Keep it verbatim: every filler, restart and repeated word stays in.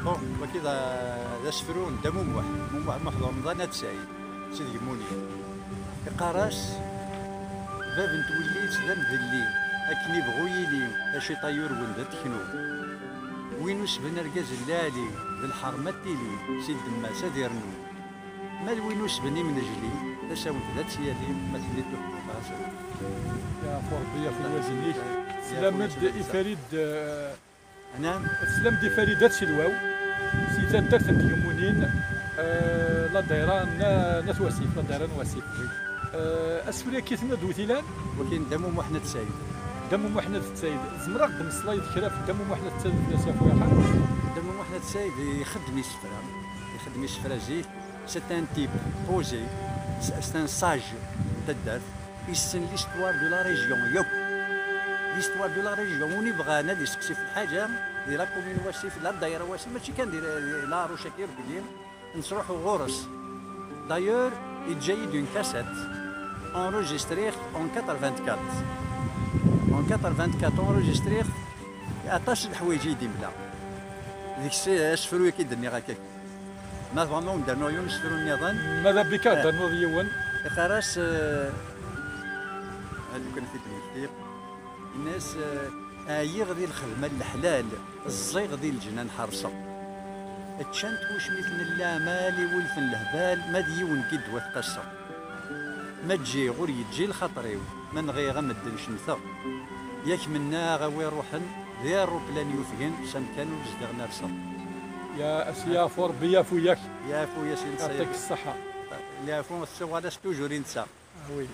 Bon, wagi d, d asefru n Dda Mumuḥ, Mumuḥ Muḥ d Remḍan At Saɛid, si Tgemmunin. Iqqar-as: bab n twellit d amdelli, akken ibɣu yili, aciṭa yurwen d ateknu. Win usben argaz n lɛali, d lḥerma ad tili, si ddemma-s ad irnu. Ma d win usben imnejli, tasawent d ad tt-yali, ma telli tuḥdiqt ɣas. Yeɛfu Rebbi, yeɛfu wazen-ik. Teslam-d i Farid, eh, teslam-d i Farid At Silwaw, si taddart n Tgemmunin, eh, la daïra n, n At Wasif, la daïra n Wasif. Eh, asefru-agi tenna d wi t-ilan? Wagi n Dda Mumuḥ At Saɛid. Dda Mumuḥ At Saɛid. Zemreɣ ad d-meslayeḍ kra ɣef Dda Mumuḥ At Saɛid, fell-as yeɛfu yerḥem? Dda Mumuḥ At Saɛid ixeddem isefra, ixeddem isefra zik. C'est un type posé, c'est, c'est un sage n taddart. Issen l'histoire de la région yakk. L'histoire de la région, win ibɣan ad iseqsi f lḥaǧa, di la commune Wasif, la daïra Wasif, mačči kan di la, di la Roche-Akir, deg Nesruḥu ɣur-s. D'ailleurs, yeǧǧa-yi-d une cassette enregistrée en quatre-vingt-quatre. En quatre-vingt-quatre enregistrée, aṭas n leḥwayeǧ i yi-d-imla. Deg-s asefru-agi i d-nniɣ akka. Ma tebɣam ad wen-d-rnuɣ yiwen usefru nniḍen? Ma d abika ad d-ternuḍ yiwen. Iqqar-as, eh, lukan i t-id-mmektiɣ, yenna-as, eh, ɛyiɣ di lxedma n leḥlal, ẓẓiɣ di leǧnan ḥerṣeɣ. Ččant wucmiten n leɛmal, iwulfen lehbal, ma d yiwen n yiddwa tqasseɣ. Ma ǧǧiɣ ur yeǧǧi lxaṭer-iw, ma nɣiɣ a medden cemteɣ. Yak mennaɣ a wi ruḥen, di rruplan yufgen, s amkan ur zdiɣ nerseɣ. Ya as-, yeɛfu Rebbi, yeɛfu-yak. Yeɛfu-yas i netta. Yeɛṭik ṣṣeḥḥa. Leɛfu tettuɣal-as toujours i netta. Ah oui.